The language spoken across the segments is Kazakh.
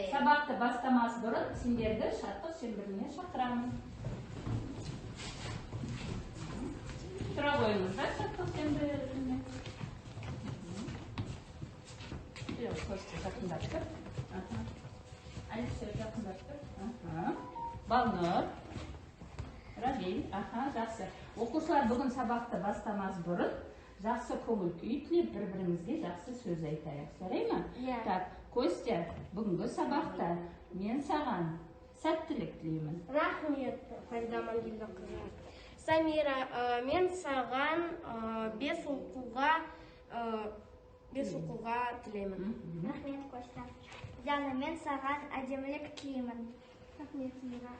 Сабақты бастамас бұрын сендерді шаттық шеңберіне шақырамын. Тұра қойыңыздар шаттық шеңберіне. Костя, жақындап тұр. Алишер, жақындап тұр. Балнұр. Равиль, аха, жақсы. Оқушылар, бүгін сабақты бастамас бұрын жақсы көңіл күй тілеп, бір-бірімізге жақсы сөз айтайық. Жарай ма? Иә. Так, Костя, бүгінгі сабақта мен саған сәттілік тілеймін. Рахмет, Фарида Амангелдіқызы. Самира, мен саған 5 оқуға тілеймін. Рахмет, Костя. Диана, мен саған әдемілік тілеймін. Рахмет, Мира.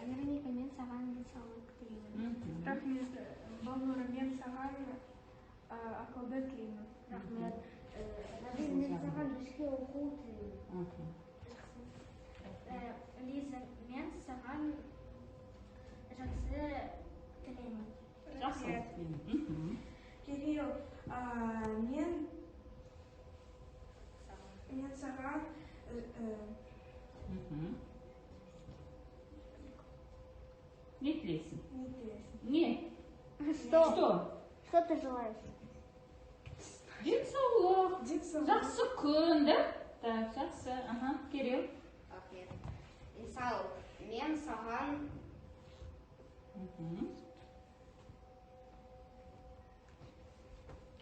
Вероника, мен саған денсаулық тілеймін. Рахмет, Балнұр, мен саған ақылды тілеймін. Рахмет. Равиль, мен саған 5-ке оқу тілеймін. Лиза, мен саған жақсы тілеймін. Жақсылық тілеймін. Кирилл, мен саған Не тілейсің? Не тілейсің? Не? Что? Что? Что ты желаешь? Денсаулық. Денсаулық. Жақсы күн, да? Так, жақсы. Аха, Кирилл. Рахмет. Инсал, мен саған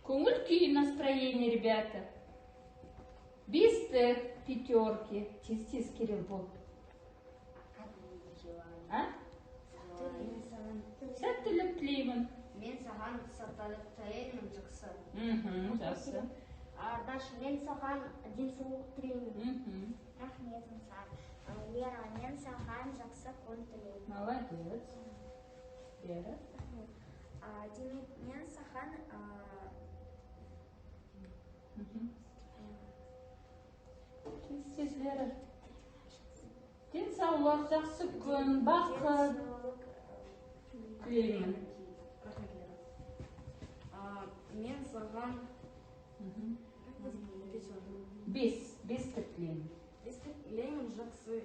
Көңіл күй, настроение, ребята. Бестік, пятерки. Тез, тез, Кирилл, бол. А? Сәттілік тілеймін. Мен саған сәттілік тілеймін, жақсы. Жақсы. Даша, мен саған денсаулық тілеймін. Рахмет, Ансар. Лера, мен саған жақсы күн тілеймін. Молодец. Лера. Демек, мен саған Тез, тез, Лера. Денсаулық, жақсы күн, бақыт тілеймін. Рахмет, Лера. Мен саған Бес, бестік тілеймін. Бестік тілеймін, жақсы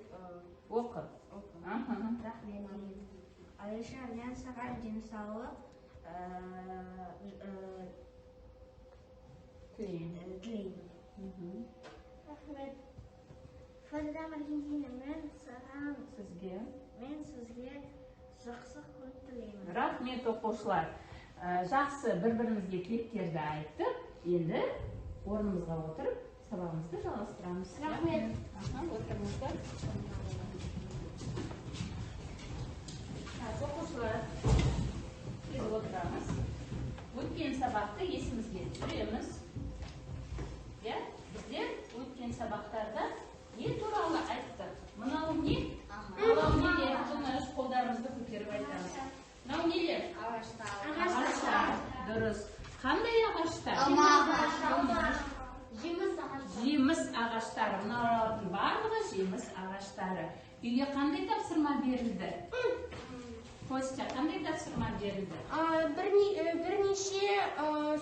Оқы. Оқы. Рахмет. Алиша, мен саған денсаулық Тілеймін. тілеймін. Рахмет. Фарида Маргендина, мен саған Сізге. Мен сізге жақсы күн тілеймін. Рахмет, оқушылар. Жақсы бір-бірімізге тілектерді айттық. Енді орнымызға отырып, сабағымызды жалғастырамыз. Рахмет. Аха, отырыңыздар. Так, оқушылар, біз отырамыз. Өткен сабақты есімізге түсіреміз. Иә, біздер өткен сабақтарда не туралы айттық? Мынау не? Мынау нелер? Тыныш, қолдарымызды көтеріп айтамыз. Мынау нелер? Ағаштар. Ағаштар. Дұрыс. Қандай ағаштар? Алма ағашы. Жеміс ағашы. Жеміс ағаштары. Мыналардың барлығы жеміс ағаштары. Үйге қандай тапсырма берілді? Костя, қандай тапсырма берілді? Бірнеше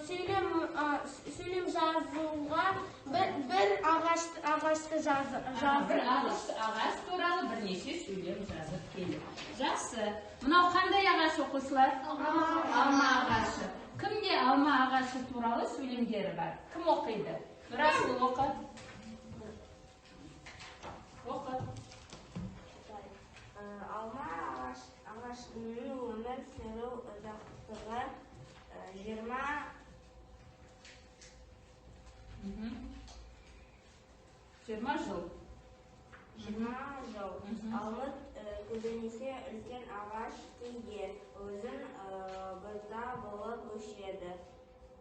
сөйлем жазуға бір ағашты жазып. Бір ағаш туралы бірнеше сөйлем жазып келді. Жақсы. Мынау қандай ағаш, оқушылар? Алма ағашы. Кімде алма ағашы туралы сөйлемдері бар? Кім оқиды? Нұрасыл, оқы. Оқы. Алма ағашының өмір сүру ұзақтығы 20 20 жыл. 20 жыл. Алмұрт көбінесе үлкен ағаш, кейде ұзын бұта болып өседі.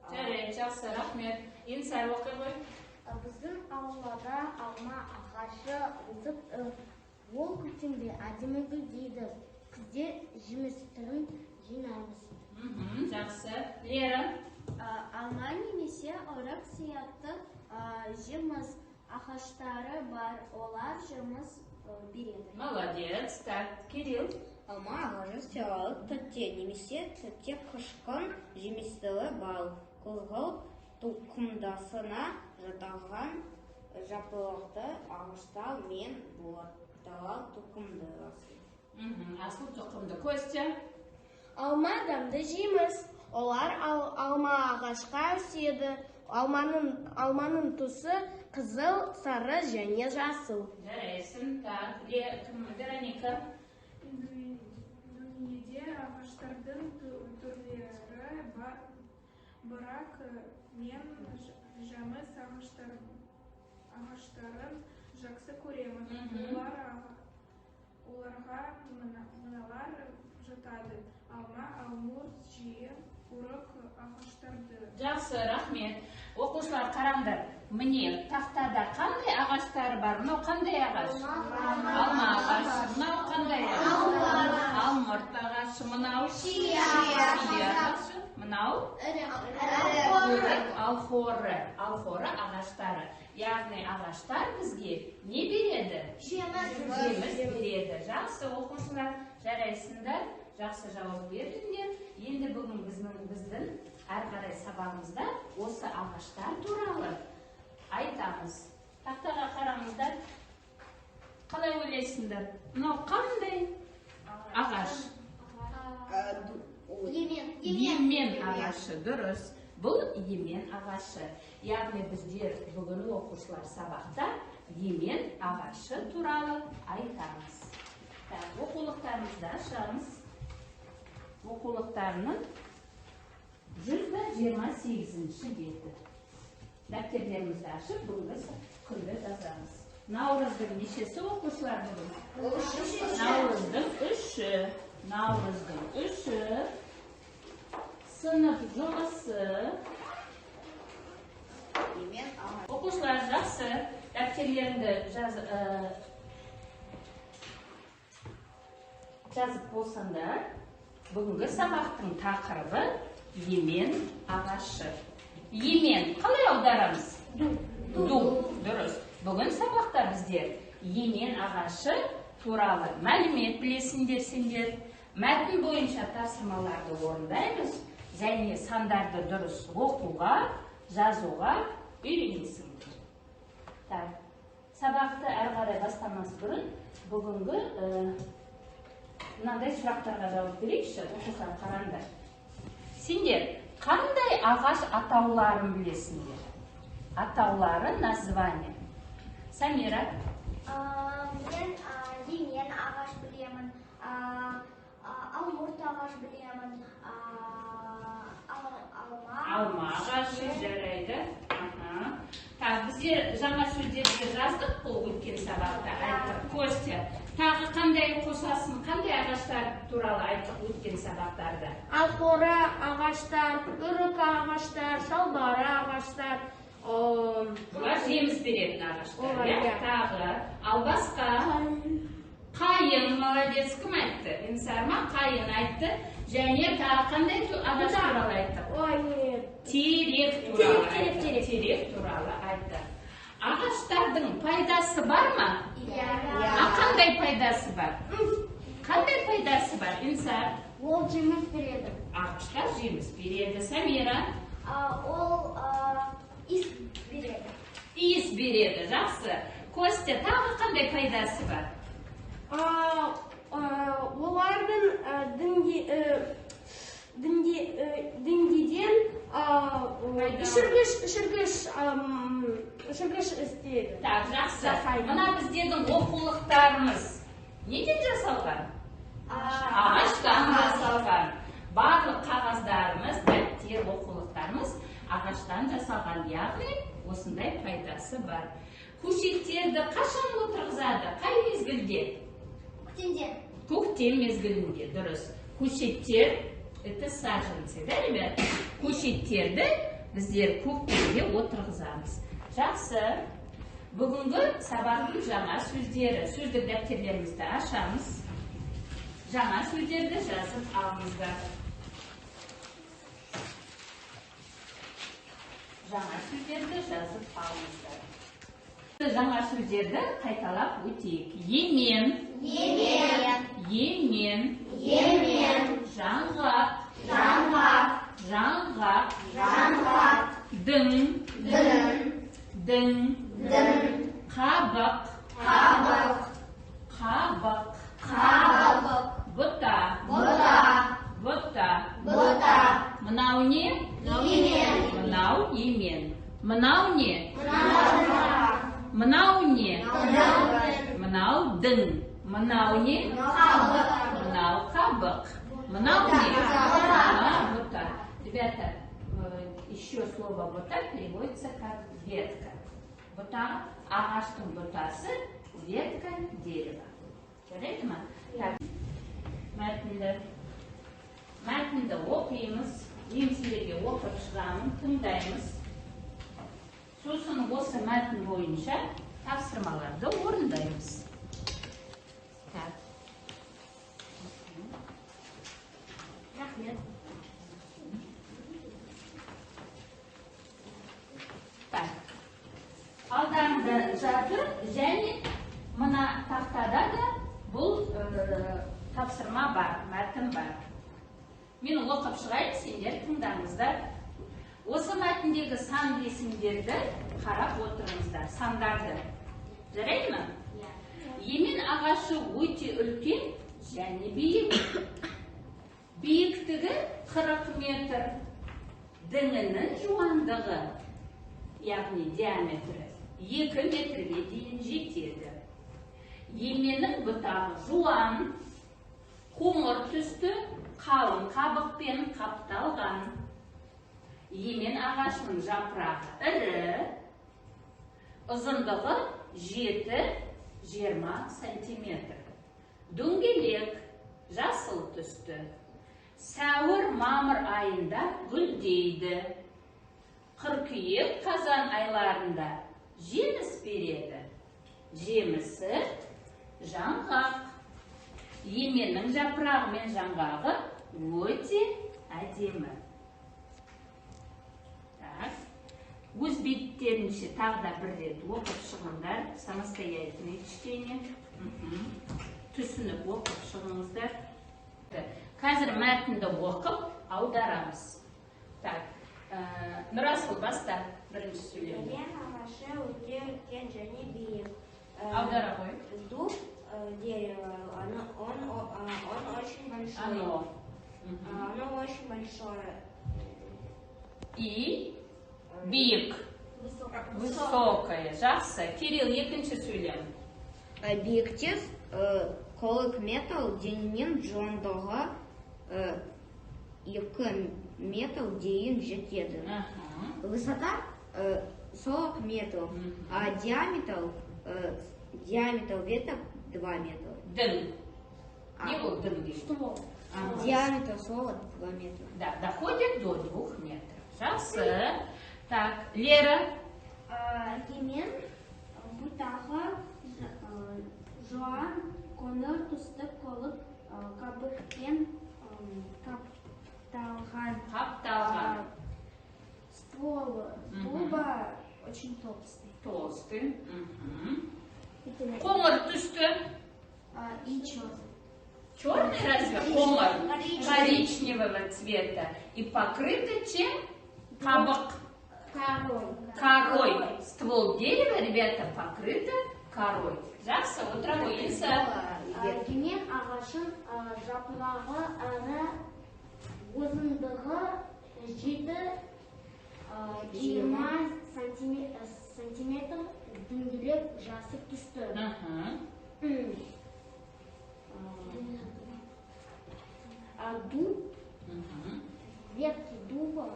Жарайды, жақсы, рахмет. Инсар, оқи ғой. Біздің аулада алма ағашы өсіп, ол көктемде әдемі гүлдейді. Күзде жемістерін жинаймыз. Жақсы. Лера. Алма немесе өрік сияқты жеміс ағаштары бар, олар жеміс береді. Молодец. Так, Кирилл. Алма ағашы сиралық тәтті немесе тәтті қышқыл жемістері бар. Қызғылт тұқымдасына жатаған жапырақты ағаштар мен бұталар тұқымдасы. Асыл тұқымды. Костя? Алма дәмді жеміс. Олар алма ағашқа өседі. Алманың түсі қызыл, сары және жасыл. Жарайсың. Так, Вероника? Дүниеде ағаштардың түрлері бар, бірақ мен жеміс ағаштарын жақсы көремін. Оларға мыналар жатады: алма, алмұрт, жие, өрік ағаштарды. Жақсы, рахмет. Оқушылар, қараңдар. Міне, тақтада қандай ағаштар бар? Мынау қандай ағаш? Алма ағашы. Мынау қандай ағаш? Алмұрт ағашы. Мынау шие ағашы. Мынау өрік, алхоры. Алхоры ағаштары. Яғни ағаштар бізге не береді? Жеміс береді. Жақсы, оқушылар, жарайсыңдар. Жақсы жауап бердіңдер. Енді бүгін біздің әрі қарай сабағымызда осы ағаштар туралы айтамыз. Тақтаға қараңыздар. Қалай ойлайсыңдар? Мынау қандай ағаш? Емен. Емен ағашы, дұрыс. Бұл емен ағашы. Яғни біздер бүгін оқушылар сабақта емен ағашы туралы айтамыз. Так, оқулықтарымызды ашамыз. Оқулықтарының 128-ші беті. Дәптердерімізді ашып, бүгінгі күнді жазамыз. Наурыздың нешесі оқушылар бүгін? Наурыздың 3-і. Наурыздың 3-і. Сынып жұмысы. Оқушылар, жақсы. Дәптерлеріңді жазып болсаңдар, бүгінгі сабақтың тақырыбы емен ағашы. Емен қалай аударамыз? Дуб. Дұрыс. Бүгін сабақта біздер емен ағашы туралы мәлімет білесіңдер сендер. Мәтін бойынша тапсырмаларды орындаймыз және сандарды дұрыс оқуға, жазуға үйренесіңдер. Так, сабақты әрі қарай бастамас бұрын бүгінгі мынандай сұрақтарға жауап берейікші. Оқушылар, қараңдар. Сендер қандай ағаш атауларын білесіңдер? Атаулары, название. Самира? Мен емен ағаш білемін, алмұрт ағаш білемін, алма. Алма ағашы, жарайды. Так, біздер жаңа сөздерді жаздық қой өткен сабақта, айттық. Костя, тағы қандай қосасың, қандай ағаштар туралы айттық өткен сабақтарда? Алхоры ағаштар, өрік ағаштар, шалбары ағаштар. Бұлар жеміс беретін ағаштар, иә? Тағы, ал басқа? Қайын, молодец, кім айтты? Инсарма қайын айтты. Және тағы қандай ағаш туралы айттық? Терек туралы айттық. Терек туралы айттық. Ағаштардың пайдасы бар ма? Иә. А қандай пайдасы бар? Қандай пайдасы бар, Инсар? Ол жеміс береді. Ағаштар жеміс береді. Самира? Ол иіс береді. Иіс береді, жақсы. Костя, тағы қандай пайдасы бар? Олардың діңгеден ішіргіш істейді. Так, жақсы. Мына біздердің оқулықтарымыз неден жасалған? Ағаштан жасалған. Барлық қағаздарымыз, дәптер, оқулықтарымыз ағаштан жасалған. Яғни осындай пайдасы бар. Көшеттерді қашан отырғызады? Қай мезгілде? Көктемде. Көктем мезгілінде, дұрыс. Көшеттер, это саженцы, да, ребята? Көшеттерді біздер көктемде отырғызамыз. Жақсы. Бүгінгі сабақтың жаңа сөздері. Сөздік дәптерлерімізді ашамыз. Жаңа сөздерді жазып алыңыздар. Жаңа сөздерді жазып алыңыздар. Жаңа сөздерді қайталап өтейік. Емен. Емен. Емен. Емен. Жаңғақ. Жаңғақ. Жаңғақ. Жаңғақ. Дің. не? Мынау емен. Мынау не? Мынау не? Мынау дің. Мынау не? Мынау қабық. Мынау не? Бұта. Ребята, еще слово бұта переводится как ветка. Бұта, ағаштың бұтасы, ветка дерева. Жарайды ма? Так. Мәтінді. Мәтінді оқимыз. Мен сіздерге оқып шығамын, тыңдаймыз. Сосын осы мәтін бойынша тапсырмаларды орындаймыз. Так. Рахмет. Так. Алдарында жатыр және мына тақтада да бұл тапсырма бар, мәтін бар. Мен оқып шығайын, сендер тыңдаңыздар. Осы мәтіндегі сан есімдерді қарап отырыңыздар, сандарды. Жарайды ма? Емен ағашы өте үлкен және биік. Биіктігі 40 метр. Діңінің жуандығы, яғни диаметрі, 2 метрге дейін жетеді. Еменнің бұтағы жуан, қоңыр түсті, қалың қабықпен қапталған. Емен ағашының жапырағы ірі, ұзындығы 7-20 сантиметр. Дөңгелек, жасыл түсті. Сәуір-мамыр айында гүлдейді. Қыркүйек қазан айларында жеміс береді. Жемісі жаңғақ. Еменнің жапырағы мен жаңғағы өте әдемі. Так. Өз беттерінше тағы да бір рет оқып шығыңдар. Самостоятельное чтение. Түсініп оқып шығыңыздар. Қазір мәтінді оқып аударамыз. Так. Нұрасыл, баста бірінші сөйлемді. Емен ағашы өте үлкен және биік. Аудара ғой. Дуб, дерево, он очень большой. Оно. Оно очень большое. И биік. Высокое. Жақсы. Кирилл, екінші сөйлем. Биіктес 40 метр, дененің жуандығы 2 метр дейін жетеді. Высота 40 метров, а диаметр веток 2 метра. Дің. Не бұл дің дейді? Ствол. Диаметр 42 метра. Да, доходит до 2 метров. Жақсы. Так, Лера. Емен бұтағы жуан, қоңыр түсті қылып қабықпен қапталған. Қапталған. Ствол дуба очень толстый. Толстый. Қоңыр түсті. И черный. Черный разве? Қоңыр. Коричневого цвета. И покрыты чем? Қабық. Корой. Ствол дерева, ребята, покрыты корой. Жақсы, отыра ғой, Елса. Емен ағашын жапырағы әрі ұзындығы 7-20 сантиметр, дөңгелек жасыл түсті. А дуб, ветки дуба.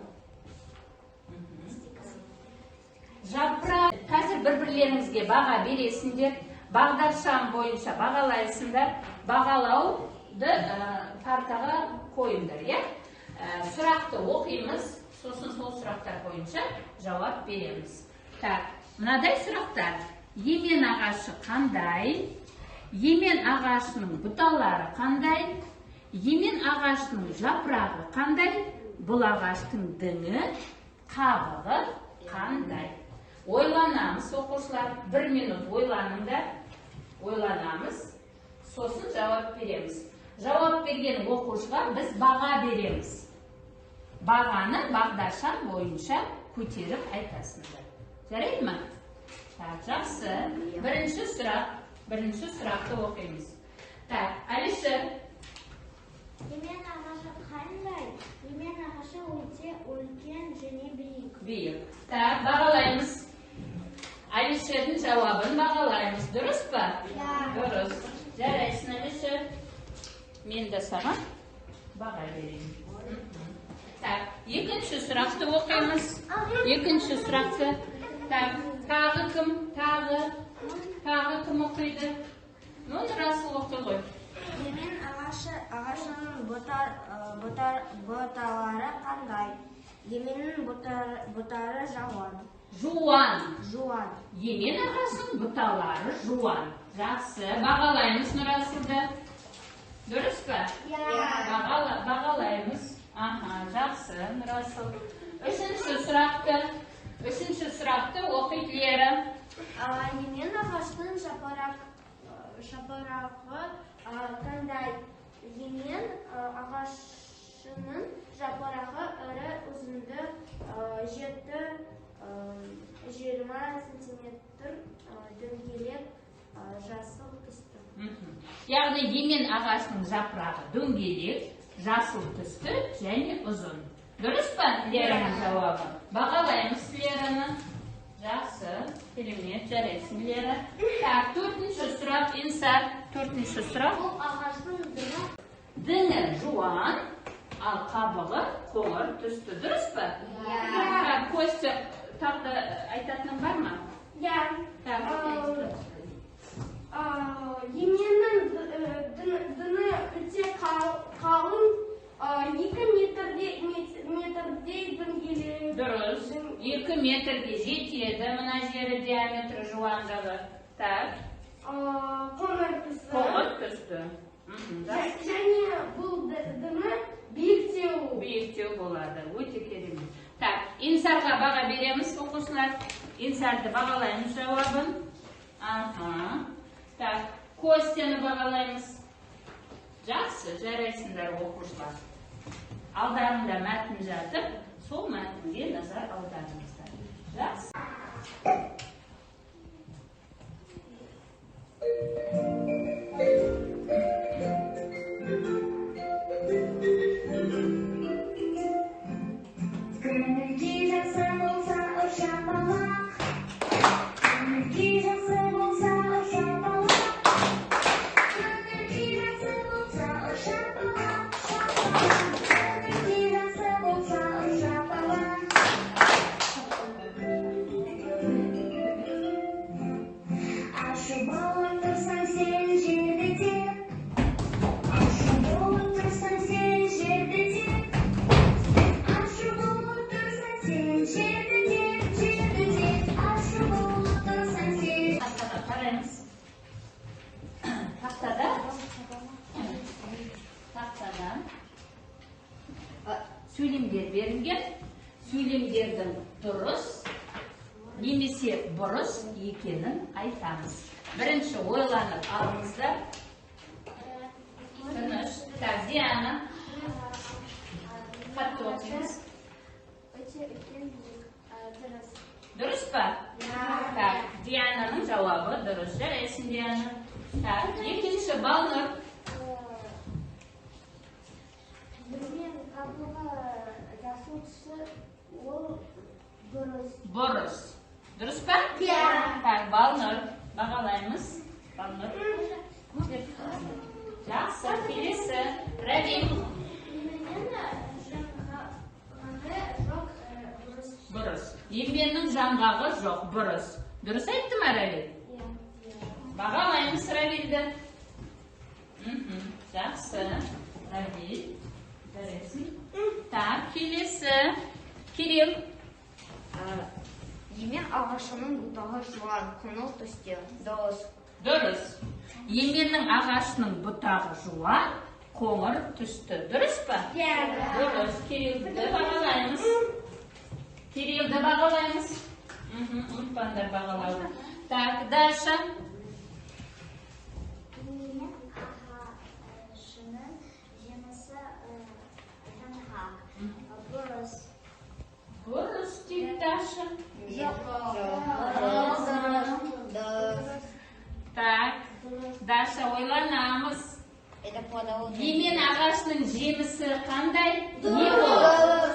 Жапырақ. Қазір бір-бірлеріңізге баға бересіңдер. Бағдаршам бойынша бағалайсыңдар. Бағалауды партаға қойыңдар, иә? Сұрақты оқимыз, сосын сол сұрақтар бойынша жауап береміз. Так, мынадай сұрақтар. Емен ағашы қандай? Емен ағашының бұталары қандай? Емен ағашының жапырағы қандай? Бұл ағаштың діңі, қабығы қандай? Ойланамыз, оқушылар. 1 минут ойланыңдар. Ойланамыз. Сосын жауап береміз. Жауап берген оқушыға біз баға береміз. Бағаны бағдаршам бойынша көтеріп айтасыңдар. Жарайды ма? Так, жақсы. Бірінші сұрақ. Бірінші сұрақты оқимыз. Так, Әлішер. Емен ағашы қандай? Емен ағашы өте үлкен және биік. Биік. Так, бағалаймыз. Алишердің жауабын бағалаймыз. Дұрыс па? Иә. Дұрыс. Жарайсың, Алишер. Мен де саған баға берейін. Так, екінші сұрақты оқимыз. Екінші сұрақты. Так, тағы кім? Тағы. Тағы кім оқиды? Ну, Нұрасыл оқи ғой. Емен ағашының бұталары қандай? Еменнің бұтары жауан. Жуан. Жуан. Емен ағашының бұталары жуан. Жақсы, бағалаймыз Нұрасылды. Дұрыс па? Иә. Бағалаймыз. Аха, жақсы, Нұрасыл. Үшінші сұрақты оқиды Лера. Емен ағашының жапырағы қандай? Емен ағашының жапырағы ірі, ұзынды, 7-20 сантиметр, дөңгелек, жасыл түсті. Яғни емен ағашының жапырағы дөңгелек, жасыл түсті және ұзын. Дұрыс па Лераның жауабы? Бағалаймыз Лераны. Жақсы, керемет, жарайсың, Лера. Так, төртінші сұрақ, Инсар. Төртінші сұрақ. Бұл ағаштың діңі жуан, ал қабығы қоңыр түсті. Дұрыс па? Иә. Так, Костя, тағы да айтатының бар ма? Иә. Так. Еменнің діңі өте қалың, 2 метрдей дөңгелек. Дұрыс. 2 метрге жетеді мына жері диаметрі жуандығы. Так. Қоңыр түсті. Қоңыр түсті. Және бұл діңі биіктеу. Биіктеу болады. Өте керемет. Так, Инсарға баға береміз, оқушылар. Инсарды бағалаймыз жауабын. Аха. Так, Костяны бағалаймыз. Жақсы, жарайсыңдар, оқушылар. Алдарында мәтін жатып, сол мәтінге назар аударыңыздар. Жақсы. Көңіл-күй жақсы болса, ұшапалақ. Көңіл-күй жақсы болса, ұшапалақ. Көңіл-күй жақсы болса, ұшапалақ, шапалақ. Көңіл-күй жақсы болса, ұшапалақ. Ашы болып тұрсаң сен жерді теп. Ашы болып тұрсаң сен жерді теп. Ашы болып тұрсаң сен жерді теп, жерді теп. Ашы болып тұрсаң сен. Тақтаға қараймыз. Тақтада сөйлемдер берілген. Сөйлемдердің дұрыс немесе бұрыс екенін айтамыз. Бірінші ойланып алыңыздар. Тыныш. Так, Диана. Қатты оқимыз. Өте үлкен биік. Дұрыс. Дұрыс па? Так, Диананың жауабы дұрыс. Жарайсың, Диана. Так, екінші Балнұр. Емен қабығы жасыл түсі, ол бұрыс. Бұрыс. Дұрыс па? Иә. Так, Балнұр. Бағалаймыз. Балнұр. Жақсы, келесі. Равил. Еменнің жаңғағы жоқ, бұрыс. Бұрыс. Еменнің жаңғағы жоқ, бұрыс. Дұрыс айтты ма, Равил? Иә. Бағалаймыз Равилді. Жақсы. Равил. Жарайсың. Так, келесі. Кирилл. Емен ағашының бұтағы жуан, қоңыр түсті. Дұрыс. Дұрыс. Еменнің ағашының бұтағы жуан, қоңыр түсті. Дұрыс па? Иә. Дұрыс. Кириллді бағалаймыз. Кириллді бағалаймыз. Ұмытпаңдар бағалауды. Так, Даша. Емен ағашының жемісі жаңғақ. Бұрыс. Бұрыс дейді Даша. Дұрыс. Так, Даша, ойланамыз. Это плодовой. Емен ағашының жемісі қандай? Не ол?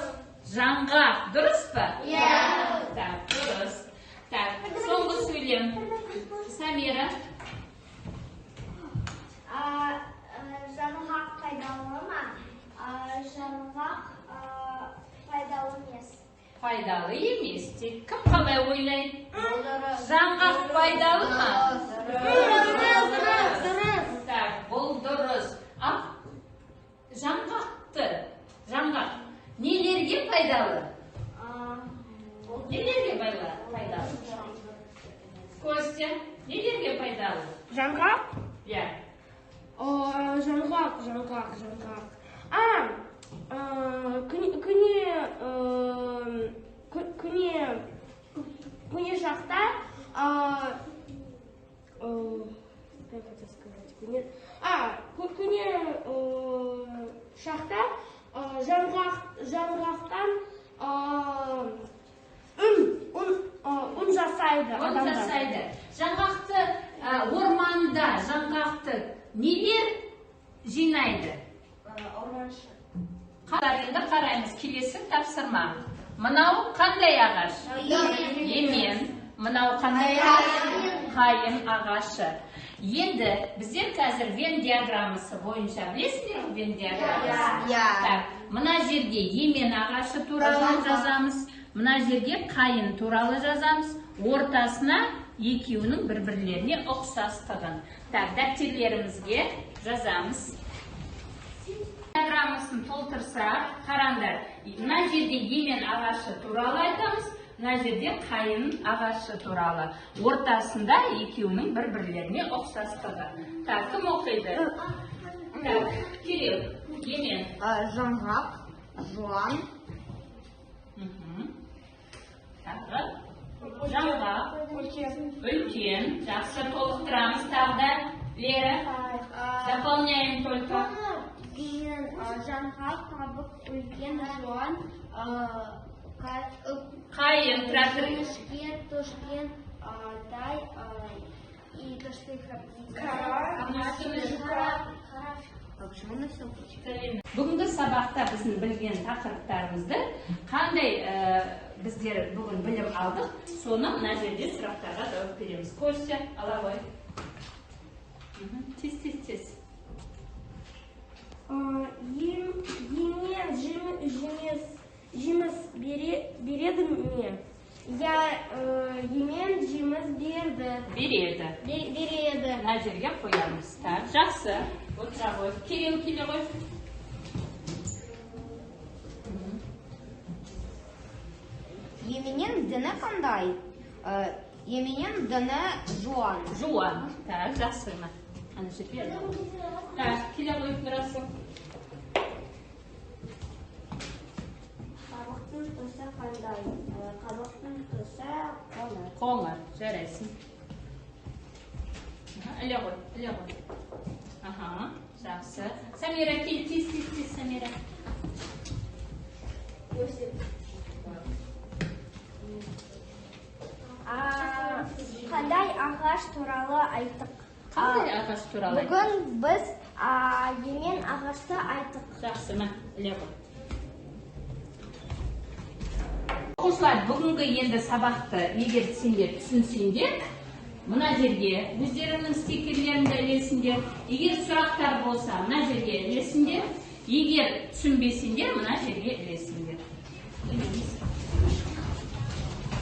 пайдалы емес. Пайдалы емес. Кім қалай ойлайды? Жаңғақ пайдалы ма? Дұрыс, дұрыс. Так, бұл дұрыс. Ал жаңғақты, жаңғақ нелерге пайдалы? Нелерге пайдалы? Костя, нелерге пайдалы? Жаңғақ? Иә. Жаңғақ, жаңғақ, жаңғақ. Күне шақта, что я хотела сказать? Күне шақта жаңғақтан ұн жасайды Ұн адамдар. жасайды. Жаңғақты орманда жаңғақты нелер жинайды? Орманшы. Енді қараймыз келесі тапсырма. Мынау қандай ағаш? Емен. Мынау қандай ағаш? Қайын ағашы. Енді біздер қазір Венн диаграммасы бойынша білесіңдер ғой Венн диаграммасын? Иә. Так, мына жерге емен ағашы туралы жазамыз, мына жерге қайын туралы жазамыз, ортасына екеуінің бір-бірлеріне ұқсастығын. Так, дәптерлерімізге жазамыз. Диаграммасын толтырсақ, қараңдар, мына жерде емен ағашы туралы айтамыз, мына жерде қайын ағашы туралы. Ортасында екеуінің бір-бірлеріне ұқсастығы. Так, кім оқиды? Так, Кирилл, емен. Жаңғақ, жуан. Тағы. Жаңғақ. Үлкен. Жақсы, толықтырамыз тағы да. Лера, дополняем только. Емен, жаңғақ, қабық, үлкен, жуан, Қайын, тұра тұр. Жіңішке, тошкен, тай, и то, что их А почему на все хочет? Бүгінгі сабақта біздің білген тақырыптарымызды қандай біздер бүгін білім алдық, соны мына жерде сұрақтарға жауап береміз. Костя, ала ғой. Тез, тез, тез. Емен жеміс береді ме? Я емен жеміс берді. Береді. Береді. Мына жерге қоямыз. Так, жақсы. Отыра ғой. Кирилл, келе ғой. Еменнің діні қандай? Еменнің діні жуан. Жуан. Так, жақсы. Ана жерге. Так, келе ғой, Нұрасыл. Қабықтың түсі қандай? Қабықтың түсі қоңыр. Қоңыр, жарайсың. Іле ғой, іле ғой. Аха, жақсы. Самира, кел, тез, тез, тез, Самира. Қандай ағаш туралы айттық? Қандай ағаш туралы айттық? Бүгін біз емен ағашты айттық. Жақсы, мә, іле ғой. Оқушылар, бүгінгі енді сабақты егер сендер түсінсеңдер, мына жерге өздеріңнің стикерлеріңді ілесіңдер. Егер сұрақтар болса, мына жерге ілесіңдер. Егер түсінбесеңдер, мына жерге ілесіңдер.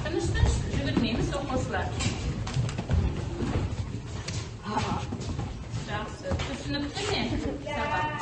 Тыныш, тыныш, жүгірмейміз, оқушылар. Жақсы. Түсінікті ме сабақ?